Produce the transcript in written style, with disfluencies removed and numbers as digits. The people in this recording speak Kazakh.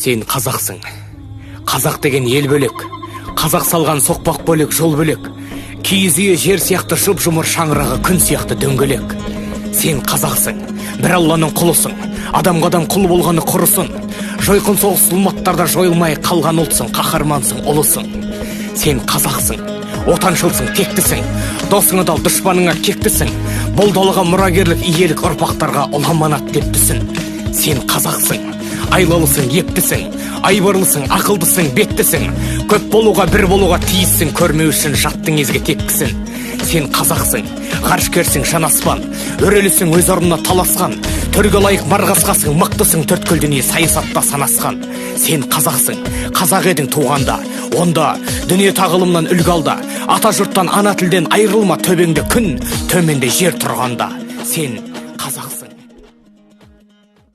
Сен қазақсың. Қазақ деген ел бөлек. Қазақ салған соқпақ бөлек, жол бөлек. Киіз үйі жер сияқты жұп-жұмыр, шаңырағы күн сияқты дөңгелек. Сен қазақсың. Бір Алланың құлысың. Адамға адам құл болғаны құрысын. Жойқын соғыс зұлматтарда жойылмай қалған ұлтсың, қаһармансың, ұлысың. Сен қазақсың. Отаншылсың, тектісің. Досыңа дал, дұшпаныңа кектісің. Бұл далаға мұрагерлік иелік ұрпақтарға ұлы аманат деп түсін. Сен қазақсың. Айлалысың, ептісің, айбарлысың, ақылдысың, беттісің. Көп болуға, бір болуға тиіссің, көрмеу үшін жаттың езгі тепкісін. Сен қазақсың, ғарышкерсің, жанаспан, өрелісің, өз орнына таласқан, төрге лайық марғасқасың, мықтысың, төрткүл дүние саясатта санасқан. Сен қазақсың, қазақ едің туғанда, онда дүние тағылымнан үлгі ал да, ата жұрттан, ана тілден айырылма, төбеңде күн, төменде жер тұрғанда. Сен